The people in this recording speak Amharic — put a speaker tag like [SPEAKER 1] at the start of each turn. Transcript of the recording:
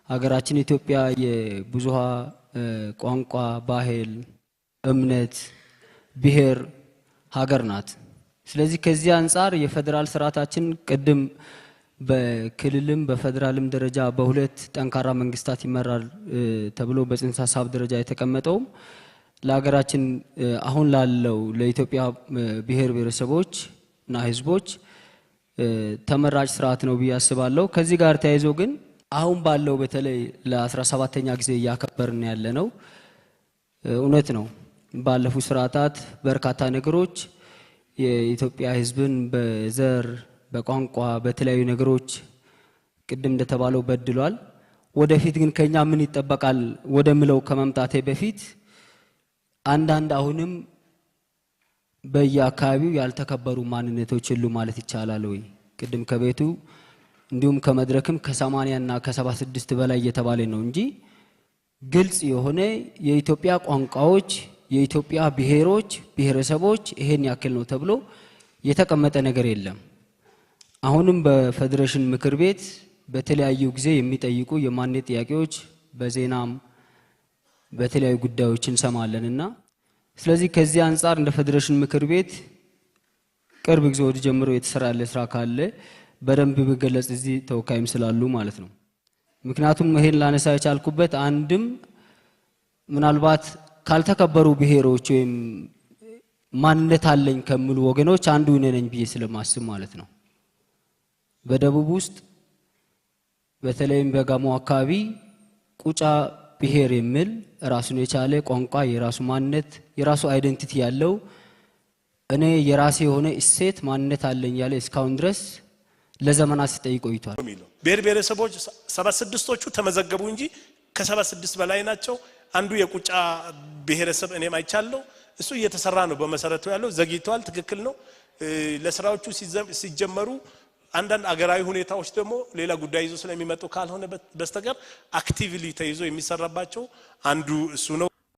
[SPEAKER 1] ሀገራችን ኢትዮጵያ የብዙሃ ቋንቋ፣ ባህል፣ እምነት፣ ብሔር ሀገር ናት። ስለዚህ ከዚህ አንጻር የፌዴራል ስርዓታችን ቅድም በክልልም በፌዴራልም ደረጃ በሁለት ጠንካራ መንግስታት ይመራል ተብሎ በጽንሰ ሀሳብ ደረጃ የተቀመጠውም ለሀገራችን አሁን ላለው ለኢትዮጵያ ብሔር ብሔረሰቦች እና ህዝቦች ተመራጭ ስርዓት ነው ብዬ አስባለሁ። ከዚህ ጋር ተያይዞ ግን አሁን ባለው በተለይ ለ17ኛ ጊዜ እያከበርን ያለ ነው፣ እውነት ነው። ባለፉት ስርዓታት በርካታ ነገሮች የኢትዮጵያ ህዝብን በዘር፣ በቋንቋ፣ በተለያዩ ነገሮች ቅድም እንደተባለው በድሏል። ወደፊት ግን ከኛ ምን ይጠበቃል ወደምለው ከመምጣቴ በፊት አንዳንድ አሁንም በየአካባቢው ያልተከበሩ ማንነቶች የሉ ማለት ይቻላል ወይ? ቅድም ከቤቱ እንዲሁም ከመድረክም ከ80 እና ከ76 በላይ እየተባለ ነው እንጂ ግልጽ የሆነ የኢትዮጵያ ቋንቋዎች፣ የኢትዮጵያ ብሔሮች፣ ብሔረሰቦች ይሄን ያክል ነው ተብሎ የተቀመጠ ነገር የለም። አሁንም በፌዴሬሽን ምክር ቤት በተለያዩ ጊዜ የሚጠይቁ የማንነት ጥያቄዎች በዜናም በተለያዩ ጉዳዮች እንሰማለንና ስለዚህ ከዚህ አንጻር እንደ ፌዴሬሽን ምክር ቤት ቅርብ ጊዜ ወዲህ ጀምሮ የተሰራ ያለ ስራ ካለ በደንብ ቢገለጽ እዚህ ተወካይም ስላሉ ማለት ነው። ምክንያቱም ይሄን ላነሳ የቻልኩበት አንድም ምናልባት ካልተከበሩ ብሔሮች ወይም ማንነት አለኝ ከሚሉ ወገኖች አንዱ እኔ ነኝ ብዬ ስለማስብ ማለት ነው። በደቡብ ውስጥ በተለይም በጋሞ አካባቢ ቁጫ ብሔር የሚል ራሱን የቻለ ቋንቋ፣ የራሱ ማንነት፣ የራሱ identity ያለው፣ እኔ የራሴ የሆነ እሴት ማንነት አለኝ ያለ እስካሁን ድረስ ለዘመናት ሲጠይቅ ቆይቷል።
[SPEAKER 2] ብሔር ብሔረሰቦች 76ቶቹ ተመዘገቡ እንጂ ከ76 በላይ ናቸው። አንዱ የቁጫ ብሔረሰብ እኔም አይቻለሁ። እሱ እየተሰራ ነው። በመሰረቱ ያለው ዘግይተዋል። ትክክል ነው። ለስራዎቹ ሲጀመሩ አንዳንድ አገራዊ ሁኔታዎች ደግሞ ሌላ ጉዳይ ይዞ ስለሚመጡ ካልሆነ በስተቀር actively ተይዞ የሚሰራባቸው አንዱ እሱ ነው።